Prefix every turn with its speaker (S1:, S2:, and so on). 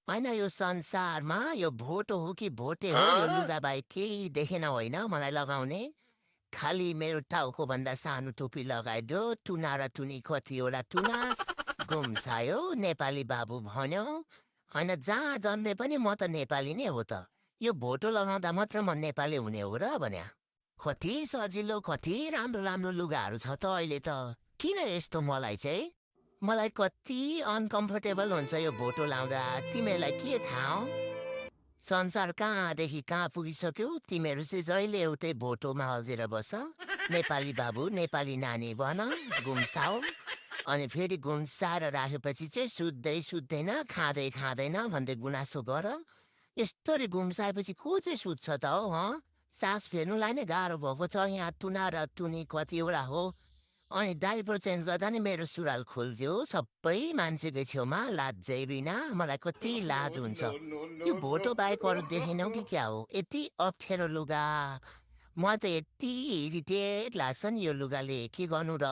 S1: होइन यो संसारमा यो भोटो हो कि भोटे हो यो लुगा बाहेक केही देखेन होइन मलाई लगाउने खालि मेरो टाउको भन्दा सानो टोपी लगाइदियो टुना र टुनी कतिवटा टुना गुम्सायो नेपाली बाबु भन्यो होइन जहाँ जन्मे पनि म त नेपाली नै हो त यो भोटो लगाउँदा मात्र म नेपाली हुने हो र भन्या कति सजिलो कति राम्रो राम्रो लुगाहरू छ त अहिले त किन यस्तो मलाई चाहिँ मलाई कति अनकम्फर्टेबल हुन्छ यो भोटो लाउँदा तिमीहरूलाई के थाहा हो संसार कहाँदेखि कहाँ पुगिसक्यो तिमीहरू चाहिँ जहिले एउटै भोटोमा अल्झेर बस नेपाली बाबु नेपाली नानी भन गुम्साऊ अनि फेरि गुम्साएर राखेपछि चाहिँ सुत्दै सुत्दैन खाँदै खाँदैन भन्दै गुनासो गर यस्तरी गुम्साएपछि को चाहिँ सुत्छ त हौ सास फेर्नुलाई नै गाह्रो भएको छ यहाँ टुना र टुनी कतिवटा हो अनि डाइपर चेन्ज गर्दा नि मेरो सुरुवाल खोलिदियो सबै मान्छेको छेउमा लाजै बिना मलाई कति लाज हुन्छ यो भोटो बाहेक अरू देखेनौ कि क्या हो यति अप्ठ्यारो लुगा म त यति इरिटेट लाग्छ नि यो लुगाले के गर्नु र